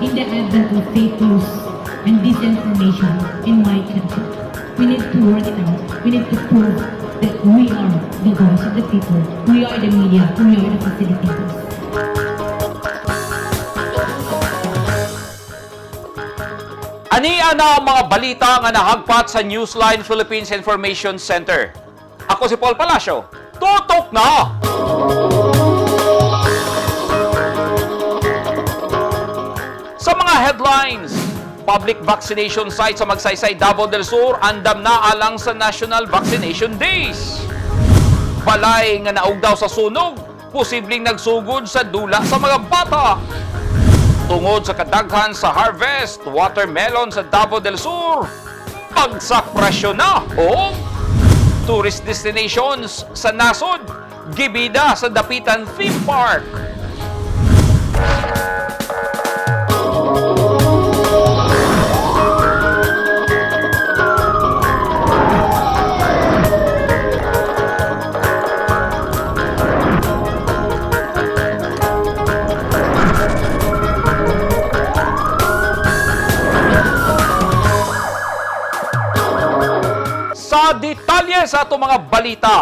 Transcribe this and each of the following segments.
In the advent of fake news and disinformation in my country, we need to work it out. We need to prove that we are the voice of the people. We are the media. We are the facilitators. Ani ana ang mga balita nga nahagpat sa Newsline Philippines Information Center. Ako si Paul Palacio. Tutok na! Sa mga headlines, public vaccination site sa Magsaysay, Davao del Sur, andam na alang sa National Vaccination Days. Balay nga naugdaw sa sunog, posibleng nagsugod sa dula sa mga bata. Tungod sa kadaghan sa harvest, watermelon sa Davao del Sur, bagsak presyo na o tourist destinations sa nasod, gibida sa Dapitan Theme Park. Sa detalye sa atong mga balita,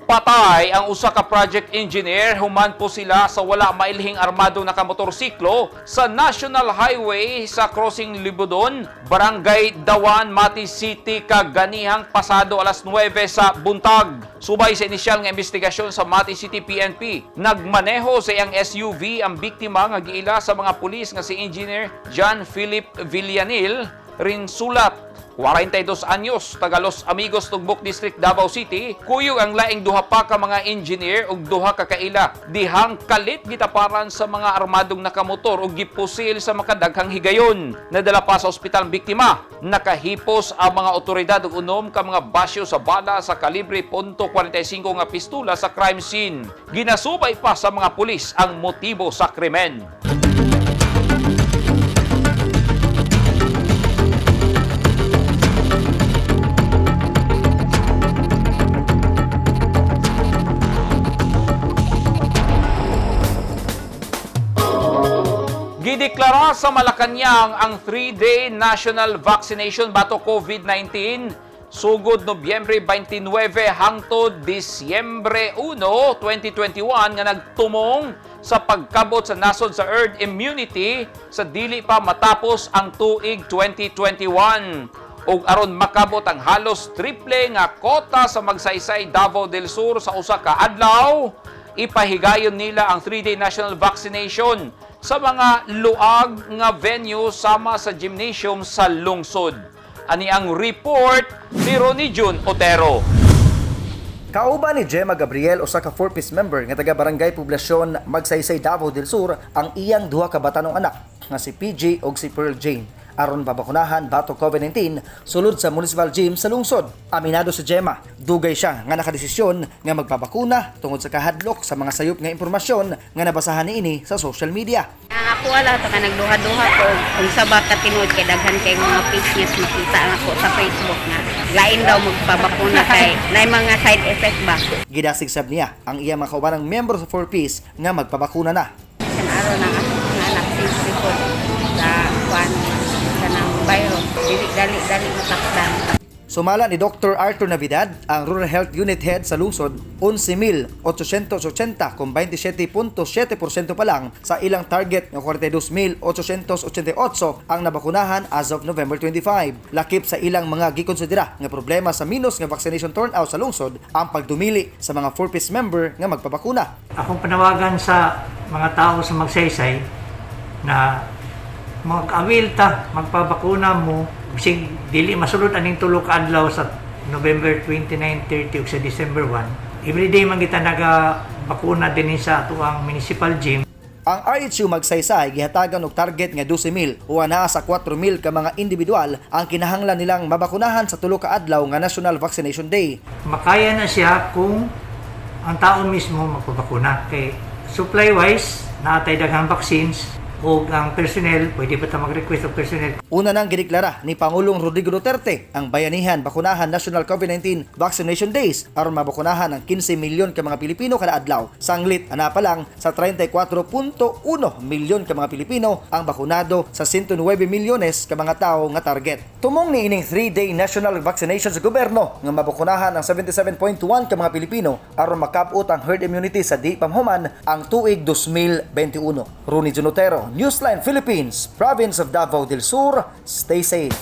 patay ang usa ka project engineer, human po sila sa wala mailhing armado na kamotorsiklo sa National Highway sa Crossing Libudon, Barangay Dawan, Mati City kaganihang pasado alas 9 sa buntag. Subay sa inisyal nga investigasyon sa Mati City PNP, nagmaneho sa iyang SUV ang biktima nga giila sa mga pulis nga si Engineer John Philip Villanil Rinsulat, 42 anyos, taga Los Amigos, Tugbok District, Davao City, kuyog ang laing duha pa ka mga engineer ug duha ka kaila. Dihang kalit gitaparan sa mga armadong nakamotor ug gipusil sa makadaghang higayon. Nadala pa sa ospital ang biktima. Nakahipos ang mga otoridad og unom ka mga basyo sa bala sa kalibre .45 nga pistula sa crime scene. Ginasubay pa sa mga pulis ang motibo sa krimen. Gideklara sa Malacañang ang 3-day national vaccination bato COVID-19 sugod Nobyembre 29 hangtod Disyembre 1, 2021 nga nagtumong sa pagkabot sa nasod sa herd immunity sa dili pa matapos ang tuig 2021. Ug aron makabot ang halos triple nga kota sa Magsaysay, Davao del Sur sa usa ka adlaw, ipahigayon nila ang 3-day national vaccination sa mga luag nga venue sama sa gymnasium sa lungsod. Ani ang report ni Ronnie Jun Otero. Kauban ni Gemma Gabriel, usa ka 4-piece member nga taga Barangay Poblasyon, Magsaysay, Davao del Sur, ang iyang duha ka batanong anak nga si PJ ug si Pearl Jane aron babakunahan batok COVID-19 sulod sa municipal gym sa lungsod. Aminado si Gemma, dugay siya nga nakadesisyon nga magpabakuna tungod sa kahadlok sa mga sayop nga impormasyon nga nabasahan niini sa social media. Ang ako wala to ka nagduha-duha ko kung sa baka tinuod kay daghan kay mga fake news makita ang ako sa Facebook nga lain daw magpabakuna kay nay mga side effect ba. Gidasig sab niya ang iyang mga kaubanang miyembro sa 4-piece nga magpabakuna na. Bisan araw ng ako nga anak safety ko sa kuan kanang virus dili dali dali matakdan. Sumala ni Dr. Arthur Navidad, ang Rural Health Unit Head sa lungsod, 11,880 kung 27.7% pa lang sa ilang target ng 42,888 ang nabakunahan as of November 25. Lakip sa ilang mga gikonsidera nga problema sa minus nga vaccination turnout sa lungsod ang pagdumili sa mga 4-piece member nga magpabakuna. Akong panawagan sa mga tao sa Magsaysay na mag-awil ta, magpabakuna mo, bisig dili masulod aning tulo ka adlaw sa November 29, 30 ug sa December 1. Everyday man kita naga bakuna dinhi sa atuang municipal gym. Ang RHU Magsaysay gihatagan og target nga 12,000 o anaa sa 4,000 ka mga individual ang kinahanglan nilang mabakunahan sa tulo ka adlaw nga National Vaccination Day. Makaya na siya kung ang tao mismo magpabakuna. Kay supply wise, naatay daghang vaccines. O ang personnel, pwede pa ta mag-request og personnel. Una nang gideklara ni Pangulong Rodrigo Duterte ang Bayanihan Bakunahan National COVID-19 Vaccination Days aron mabakunahan ang 15 milyon ka mga Pilipino kada adlaw. Sanglit ana pa lang sa 34.1 milyon ka mga Pilipino ang bakunado sa 109 milyones ka mga tawo nga target. Tumong ni ining 3-day national vaccination sa gobyerno nga mabakunahan ang 77.1 ka mga Pilipino aron makab-ot ang herd immunity sa di pamhuman ang tuig 2021. Rooney Junotero, Newsline Philippines, Province of Davao del Sur. Stay safe.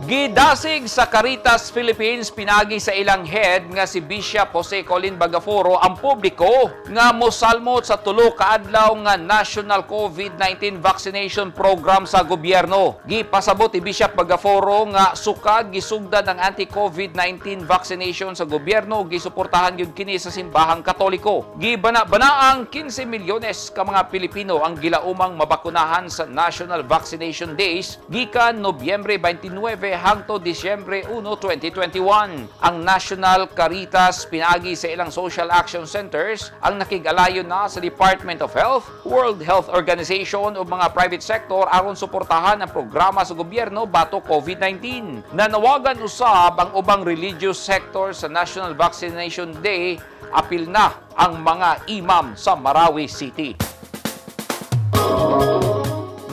Gidasig sa Caritas Philippines pinagi sa ilang head nga si Bishop Jose Colin Bagaforo ang publiko nga mosalmot sa tulo ka adlaw nga National COVID-19 Vaccination Program sa gobyerno. Gipasabot ni Bishop Bagaforo nga sukad gisugdan ang anti-COVID-19 vaccination sa gobyerno, gisuportahan gyud kini sa simbahang Katoliko. Gibana-bana ang 15 milyones ka mga Pilipino ang gilaumang mabakunahan sa National Vaccination Days gikan Nobyembre 29 hangtod Disyembre 1, 2021. Ang National Caritas pinagi sa ilang social action centers ang nakig-alayon na sa Department of Health, World Health Organization ug mga private sector aron suportahan ang programa sa gobyerno batok COVID-19. Nanawagan usab ang ubang religious sector sa National Vaccination Day, apil na ang mga imam sa Marawi City.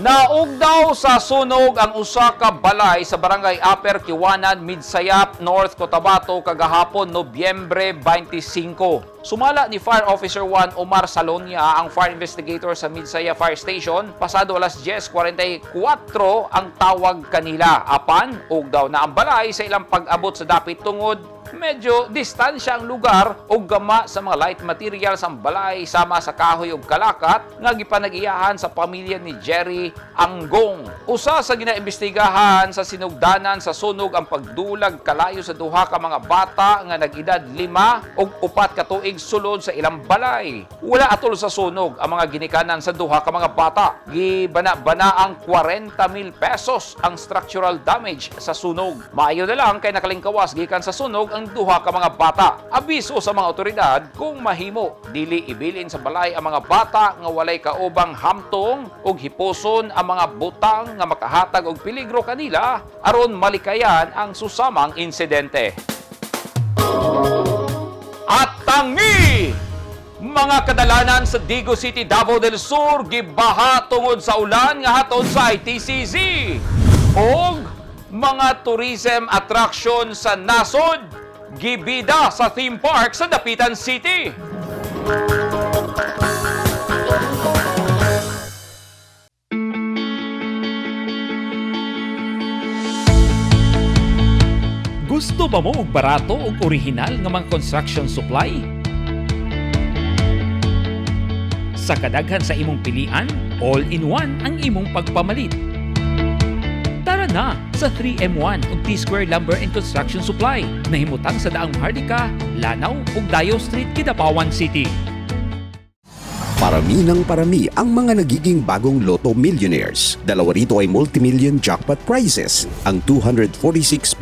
Naugdaw sa sunog ang usa ka balay sa Barangay Upper Kiwanan, Midsayap, North Cotabato kagahapon, Nobyembre 25. Sumala ni Fire Officer 1 Omar Salonia, ang fire investigator sa Midsayap Fire Station, pasado alas 10:44 ang tawag kanila. Apan, ugdaw na ang balay sa ilang pag-abot sa dapit tungod medyo distansya ang lugar o gama sa mga light materials ang balay sama sa kahoy ug kalakat nga gipanag-iyahan sa pamilya ni Jerry Anggong. Usa sa ginaimbestigahan sa sinugdanan sa sunog ang pagdulag kalayo sa duha ka mga bata nga nag-edad 5 ug 4 ka tuig sulod sa ilang balay. Wala atol sa sunog ang mga ginikanan sa duha ka mga bata. Gibana-bana ang 40 mil pesos ang structural damage sa sunog. Maayo na lang kay nakalingkawas gikan sa sunog ang duha ka mga bata. Abiso sa mga otoridad, kung mahimo, dili ibilin sa balay ang mga bata nga walay kaubang hamtong ug hipuson ang mga butang nga makahatag og peligro kanila aron malikayan ang susamang insidente. At tangi! Mga kadalanan sa Digos City, Davao del Sur, gibaha tungod sa ulan nga hatod sa ITCZ. Og mga tourism attraction sa nasod, gibida sa theme park sa Dapitan City. Gusto ba mo og barato ug original nga mga construction supply? Sa kadaghan sa imong pilian, all-in-one ang imong pagpamalit. Tara na sa 3M1 ug T-Square Lumber and Construction Supply. Nahimutang sa Daang Maharlika, Lanao ug Dayo Street, Kidapawan City. Parami ng parami ang mga nagiging bagong Lotto millionaires. Dalawa rito ay multi-million jackpot prizes, ang 246.08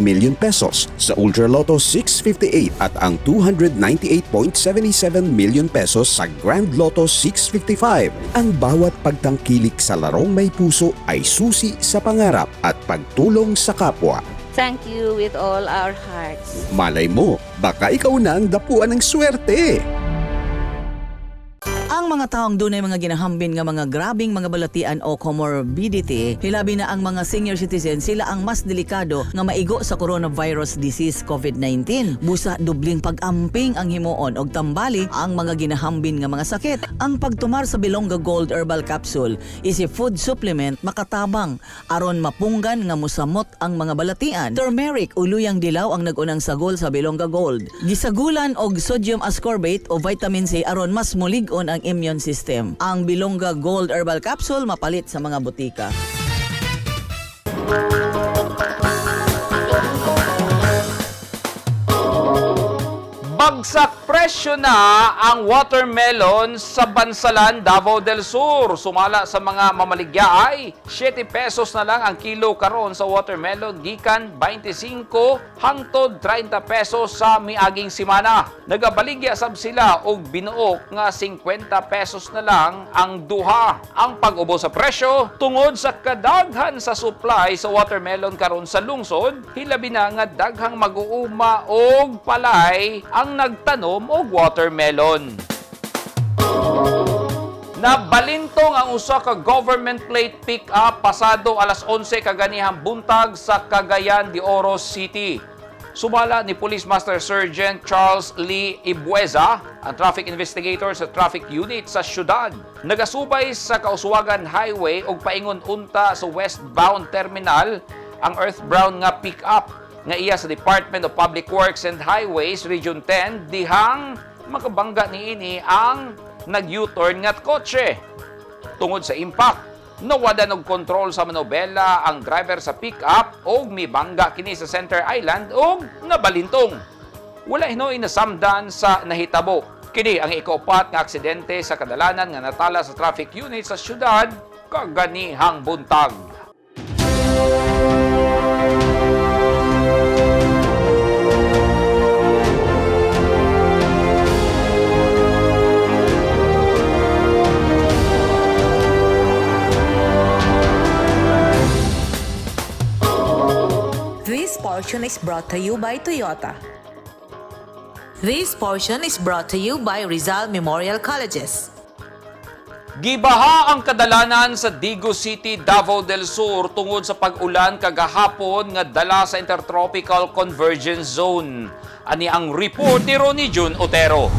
million pesos sa Ultra Lotto 658 at ang 298.77 million pesos sa Grand Lotto 655. Ang bawat pagtangkilik sa larong may puso ay susi sa pangarap at pagtulong sa kapwa. Thank you with all our hearts. Malay mo, baka ikaw na ang dapuan ng swerte. Ang mga taong dunay mga ginahambin nga mga grabing mga balatian o comorbidity, hilabi na ang mga senior citizen, sila ang mas delikado nga maigo sa coronavirus disease COVID-19. Busa dubling pag-amping ang himuon og tambali ang mga ginahambin nga mga sakit. Ang pagtumar sa Bilongga Gold Herbal Capsule is a food supplement makatabang aron mapunggan nga musamot ang mga balatian. Turmeric o luyang dilaw ang nag-unang sagol sa Bilongga Gold. Gisagulan og sodium ascorbate o vitamin C aron mas mulig-on ang immune system. Ang Bilongga Gold Herbal Capsule mapalit sa mga botika. Bagtang Bagsak presyo na ang watermelon sa Bansalan, Davao del Sur. Sumala sa mga mamaligya ay 7 pesos na lang ang kilo karon sa watermelon gikan 25 hangtod 30 pesos sa miaging simana. Nagabaligya sab sila og binuok nga 50 pesos na lang ang duha. Ang pag-ubo sa presyo tungod sa kadaghan sa supply sa watermelon karon sa lungsod, hilabi na nga daghang mag-uuma og palay ang nagtanom og watermelon. Nabalintong ang usa ka government plate pick-up pasado alas 11 kaganihang buntag sa Cagayan de Oro City. Sumala ni Police Master Sergeant Charles Lee Ibueza, ang traffic investigator sa traffic unit sa syudad. Nagasubay sa Kauswagan Highway ug paingon unta sa westbound terminal ang Earth Brown nga pick-up nga iya sa Department of Public Works and Highways Region 10 dihang makabangga niini ang nag-U-turn nga kotse. Tungod sa impact, nawadan og kontrol sa manobela ang driver sa pick-up og mibangga kini sa Center Island og nabalintong. Wala hinuoy nasamdan sa nahitabo. Kini ang ikaupat nga aksidente sa kadalanan nga natala sa traffic unit sa syudad kaganihang buntag. This portion is brought to you by Toyota. This portion is brought to you by Rizal Memorial Colleges. Gibaha ang kadalanan sa Digos City, Davao del Sur tungod sa pag-ulan kagahapon nga dala sa Intertropical Convergence Zone. Ani ang report ni Ronnie Jun Otero.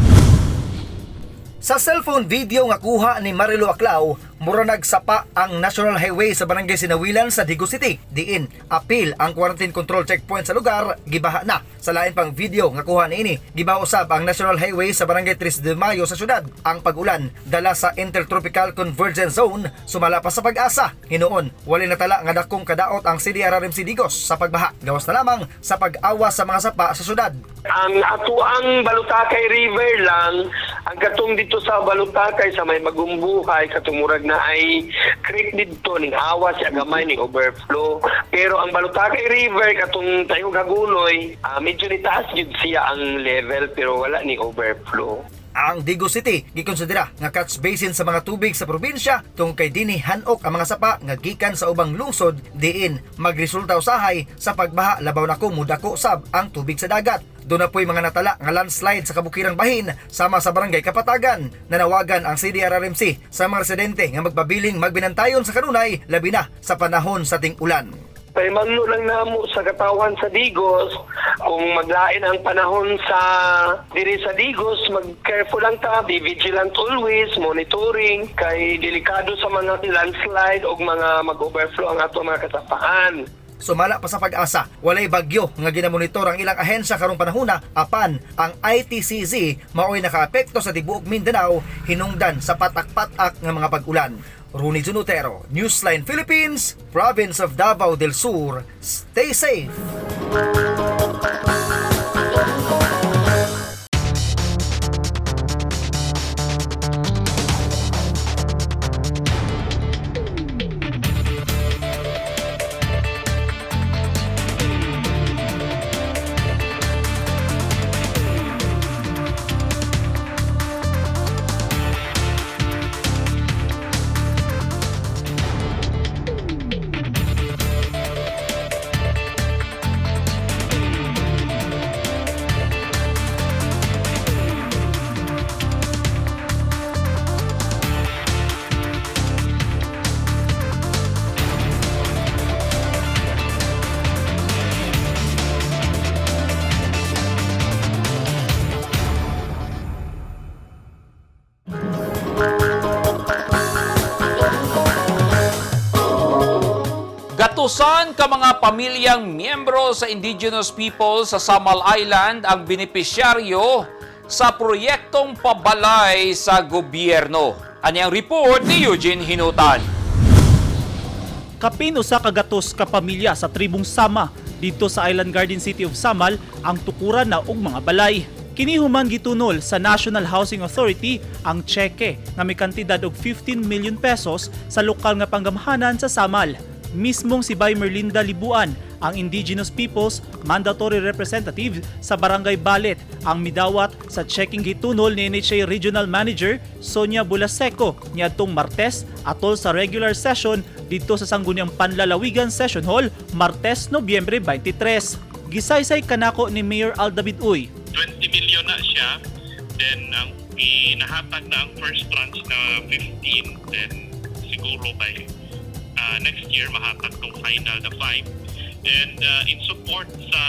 Sa cellphone video nga kuha ni Marilo Aclao, mura nagsapa ang National Highway sa Barangay Sinawilan sa Digos City. Diin, apil ang quarantine control checkpoint sa lugar, gibaha na. Sa lain pang video nga kuha niini, gibaha usab ang National Highway sa Barangay 3 de Mayo sa syudad. Ang pag-ulan dala sa Intertropical Convergence Zone, sumala pa sa Pag-asa. Hinuon, wala natala nga dakong kadaot ang CDRRMC Digos sa pagbaha. Gawas na lamang sa pag-awa sa mga sapa sa syudad. Ang atuang Balutakay River lang, ang katong dito sa Balutakay sa may Magumbuhay, katong murag na ay creek didto ning awa siya gamay ning overflow. Pero ang Balutakay River katong tayog Hagunoy, medyo nitaas gyud siya ang level pero wala ni overflow. Ang Digos City gikonsidera nga catch basin sa mga tubig sa probinsya tungkol kay dinhi hanok ang mga sapa nga gikan sa ubang lungsod diin magresulta usahay sa pagbaha labaw na kung mudako sab ang tubig sa dagat. Doon na po'y mga natala nga landslide sa kabukirang bahin sama sa barangay Kapatagan. Nanawagan ang CDRRMC sa mga residente nga magpabiling magbinantayon sa kanunay labi na sa panahon sa ting-ulan. Paimangno lang namo sa katawan sa Digos, kung maglain ang panahon sa diri sa Digos, mag-careful lang ta, be vigilant always, monitoring, kay delikado sa mga landslide o mga mag-overflow ang ato mga kasapaan. Sumala pa sa Pag-asa, walay bagyo nga ginamonitor ang ilang ahensya karong panahona apan ang ITCZ maoy nakaapekto sa tibuok Mindanao hinungdan sa patak-patak nga mga pag-ulan. Rooney Junotero, Newsline Philippines, Province of Davao del Sur. Stay safe. Gatusan ka mga pamilyang miyembro sa indigenous people sa Samal Island ang benepisyaryo sa proyektong pabalay sa gobyerno. Ani ang report ni Eugene Hinutan. Kapin usa ka gatos ka pamilya sa tribong Sama didto sa Island Garden City of Samal ang tukuran na og mga balay. Kini human gitunol sa National Housing Authority ang tseke nga may kantidad og 15 million pesos sa lokal nga panggamhanan sa Samal. Mismong si Bay Merlinda Libuan, ang Indigenous Peoples Mandatory Representative sa Barangay Balit, ang midawat sa tsekeng gitunol ni NHA Regional Manager Sonia Bulaseco niadtong Martes atol sa regular session didto sa Sangguniang Panlalawigan Session Hall, Martes, Nobyembre 23. Gisaysay kanako ni Mayor Al David Uy. 20 million na siya. Then ang ginahatag na ang first tranche na 15, then siguro by next year mahatag tong final na 5. And in support sa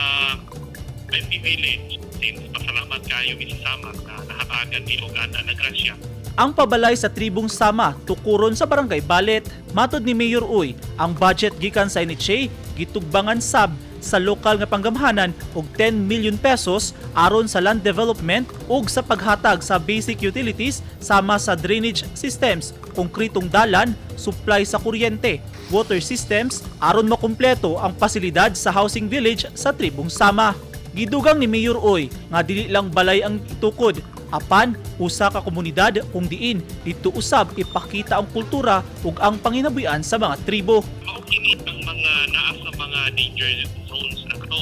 IP Village, since pasalamat kayo misama na nahatagan ni og ana na grasya. Ang pabalay sa tribong Sama tukuron sa Barangay Balit. Matod ni Mayor Uy, ang budget gikan sa NHA gitugbangan sab sa lokal nga panggamhanan og 10 million pesos aron sa land development ug sa paghatag sa basic utilities sama sa drainage systems, konkritong dalan, supply sa kuryente, water systems aron makumpleto ang pasilidad sa housing village sa tribong Sama. Gidugang ni Mayor Uy nga dili lang balay ang itukod apan usa ka komunidad kung diin didto usab ipakita ang kultura ug ang panginabuhian sa mga tribo. Mao kini ang mga naa sa mga danger zones ato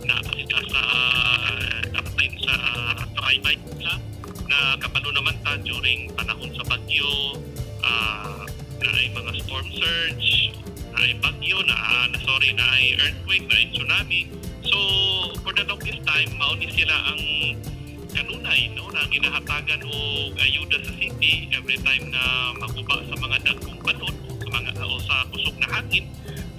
na sila sa dapat sa Baybay na na kabalo naman ta during panahon sa bagyo, na ay mga storm surge, na ay bagyo, na, na sorry, na ay earthquake, na ay tsunami. So for the longest time mao ni sila ang kanunay, no, na ginahatagan og ayuda sa city every time na maguba sa mga dagkong balod o sa mga o sa kusog na hangin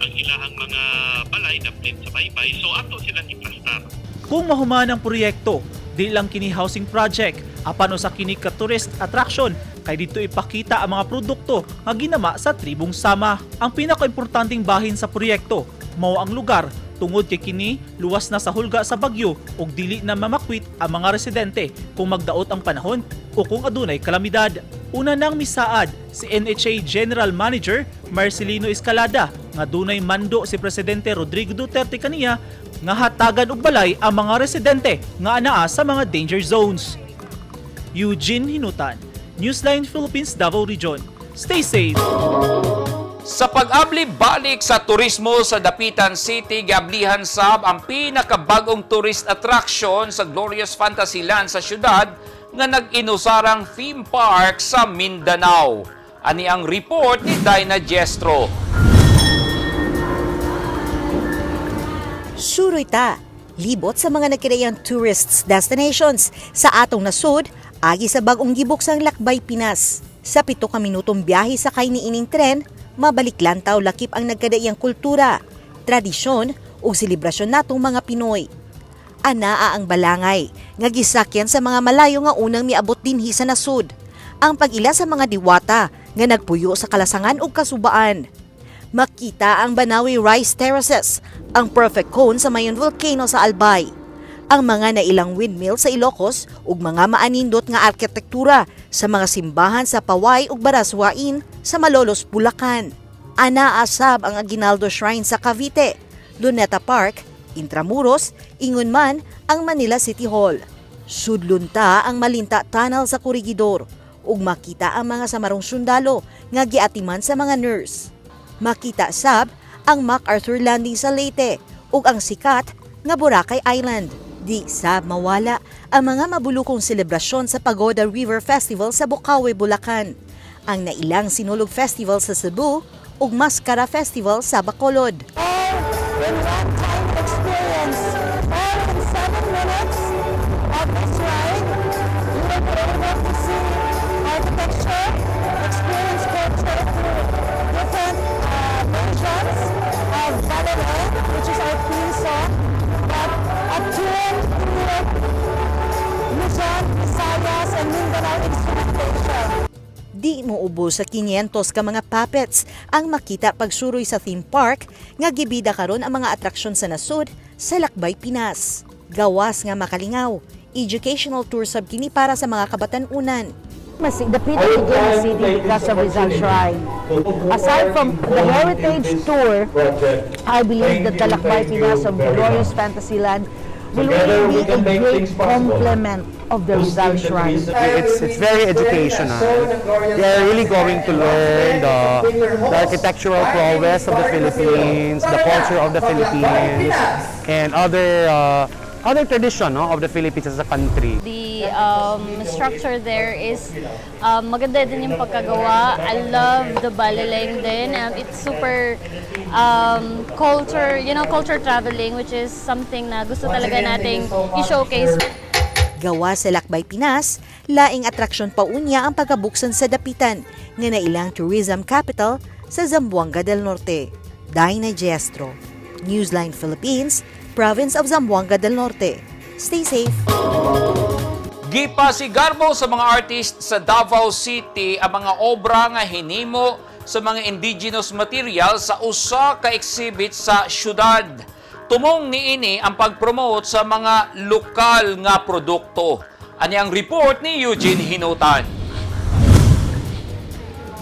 ang ilahang mga balay daplin sa baybay, so ato silang iplastar. Kung mahuman ang proyekto, di lang kini housing project apan usa kini ka tourist attraction kay didto ipakita ang mga produkto nga ginama sa tribong Sama. Ang pinakaimportanteng bahin sa proyekto mao ang lugar tungod kay kini luwas na sa hulga sa bagyo ug dili na mamakwit ang mga residente kung magdaot ang panahon o kung adunay kalamidad. Una nang misaad si NHA General Manager Marcelino Escalada nga dunay mando si Presidente Rodrigo Duterte kaniya nga hatagan og balay ang mga residente nga anaa sa mga danger zones. Eugene Hinutan, Newsline Philippines, Davao Region. Stay safe! Sa pag-abli balik sa turismo sa Dapitan City, giablihan sab ang pinakabagong tourist attraction sa Glorious Fantasyland sa syudad nga nag-inusarang theme park sa Mindanao. Ani ang report ni Dinah Jestro. Suroy ta, libot sa mga nagkirayang tourists destinations sa atong nasod, agi sa bagong gibuksang Lakbay Pinas. Sa 7 ka minutong biyahe sakay niining tren, mabalik lantaw lakip ang nagkadaiyang kultura, tradisyon ug selebrasyon natong mga Pinoy. Anaa ang balangay, nga gisakyan sa mga malayo nga unang miabot dinhi sa nasod. Ang pag-ila sa mga diwata nga nagpuyo sa kalasangan ug kasubaan. Makita ang Banawi Rice Terraces, ang perfect cone sa Mayon Volcano sa Albay, ang mga nailang windmill sa Ilocos ug mga maanindot nga arkitektura sa mga simbahan sa Paoay ug Barasoain sa Malolos, Bulacan. Anaa sab ang Aguinaldo Shrine sa Cavite, Luneta Park, Intramuros, ingon man ang Manila City Hall. Sudlon ta ang Malinta Tunnel sa Corregidor ug makita ang mga samarong sundalo nga giatiman sa mga nurse. Makita sab ang MacArthur Landing sa Leyte ug ang sikat nga Boracay Island. Di sab mawala ang mga mabulukong selebrasyon sa Pagoda River Festival sa Bocaue, Bulacan, ang nailang Sinulog Festival sa Cebu ug Maskara Festival sa Bacolod. In one time experience. All in 7 minutes of this ride, you will be able to see architecture, experience culture through different versions of Balere, which is our theme song, but attuned to Luzon, Visayas, and Mindanao instrumentation. Di mo ubos sa 500 ka mga puppets ang makita pagsuroy sa theme park nga gibida karon ang mga atraksyon sa nasod sa Lakbay Pinas. Gawas nga makalingaw, educational tour sab kini para sa mga kabatan-unan. Dapitan became a city because of Rizal Shrine. Aside from the heritage tour, I believe that the Lakbay Pinas of Glorious Fantasyland Will Together really we be can a make great things possible. Complement of the Rizal Shrine. It's very educational. They are really going to learn the architectural prowess of the Philippines, the culture of the Philippines, and other tradition, no, of the Philippines as a country. The structure there is maganda din yung pagkagawa. I love the Baleleng din. It's super culture traveling, which is something na gusto talaga nating i-showcase. Gawa sa Lakbay Pinas, laing atraksyon pa unya ang pagkabuksan sa Dapitan, nga nailang tourism capital sa Zamboanga del Norte. Dinah Gestro, Newsline Philippines, Province of Zamboanga del Norte. Stay safe. Gipasigarbo sa mga artist sa Davao City ang mga obra nga hinimo sa mga indigenous material sa usa ka exhibit sa syudad. Tumong niini ang pag-promote sa mga lokal nga produkto. Ani ang report ni Eugene Hinutan.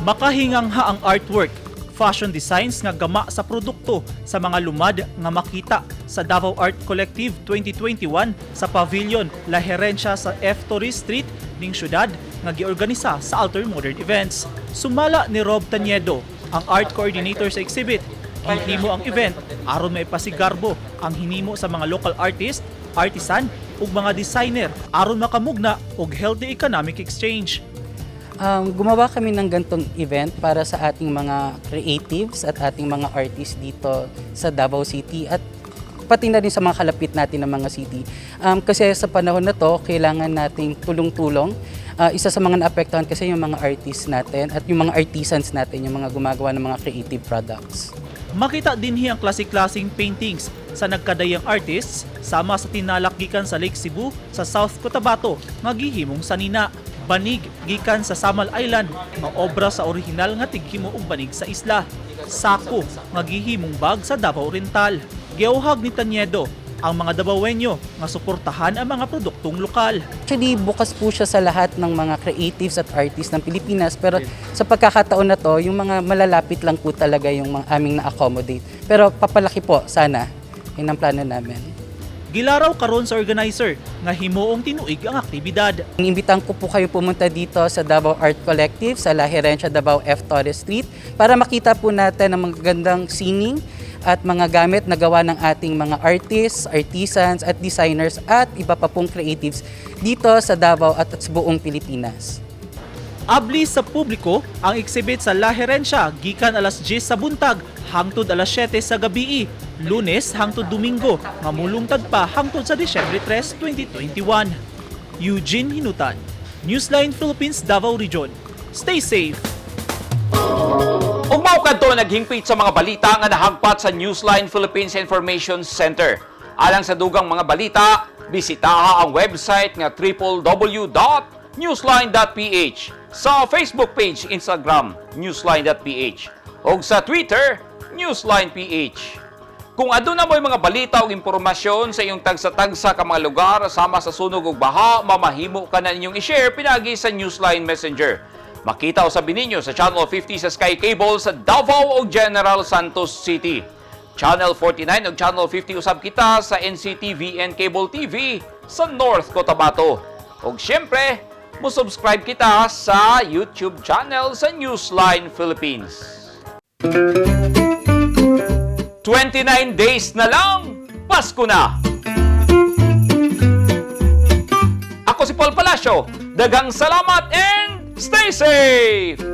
Makahingangha ang artwork, fashion designs nga gama sa produkto sa mga lumad nga makita sa Davao Art Collective 2021 sa Pavilion La Herencia sa F. Torres Street ning syudad nga giorganisa sa Alter Modern Events. Sumala ni Rob Taniedo, ang art coordinator sa exhibit, gihimo ang event aron maipasigarbo ang hinimo sa mga local artist, artisan ug mga designer aron makamugna og healthy economic exchange. Gumawa kami ng gantong event para sa ating mga creatives at ating mga artists dito sa Davao City at pati na rin sa mga kalapit natin ng mga city. Kasi sa panahon na to, kailangan nating tulong-tulong. Isa sa mga naapektuhan kasi yung mga artists natin at yung mga artisans natin, yung mga gumagawa ng mga creative products. Makita dinhi ang klase-klaseng paintings sa nagkadayang artists sama sa tinalak gikan sa Lake Cebu sa South Cotabato nga gihimong sanina. Banig gikan sa Samal Island nga obra sa orihinal nga tighimo og banig sa isla. Sako nga gihimong bag sa Davao Oriental. Giauhag ni Taniedo ang mga Dabawenyo nga suportahan ang mga produktong lokal. Actually, bukas po siya sa lahat ng mga creatives at artists ng Pilipinas. Pero sa pagkakataon na to, yung mga malalapit lang po talaga yung mga aming na-accommodate. Pero papalaki po, sana. Yun ang plano namin. Gilaraw karon sa organizer nga himuong tinuig ang aktibidad. Iniimbitahan ko po kayo pumunta dito sa Davao Art Collective sa La Herencia, Davao, F. Torres Street para makita po natin ang magagandang sining at mga gamit na gawa ng ating mga artists, artisans at designers at iba pa pong creatives dito sa Davao at sa buong Pilipinas. Abli sa publiko ang exhibit sa La Herencia gikan alas 10 sa buntag hangtod alas 7 sa gabii, Lunes hangtod Domingo, nga mulungtad pa hangtod sa Disyembre 3, 2021. Eugene Hinutan, Newsline Philippines, Davao Region. Stay safe. Ug mao kadto naghingpit sa mga balita nga nahagpat sa Newsline Philippines Information Center. Alang sa dugang mga balita, bisitaha ang website nga www.newsline.ph, sa Facebook page, Instagram, newsline.ph, ug sa Twitter, newsline.ph. Kung aduna mo'y mga balita o impormasyon sa iyong tagsa-tagsa ka mga lugar sama sa sunog ug baha, mamahimo ka na ninyong i-share pinagi sa Newsline Messenger. Makita usab ninyo sa Channel 50 sa Sky Cable sa Davao ug General Santos City. Channel 49 ug Channel 50 usab kita sa NCTVN Cable TV sa North Cotabato. Ug syempre, mo-subscribe kita sa YouTube channel sa Newsline Philippines. 29 days na lang, Pasko na! Ako si Paul Palacio. Daghang salamat and stay safe!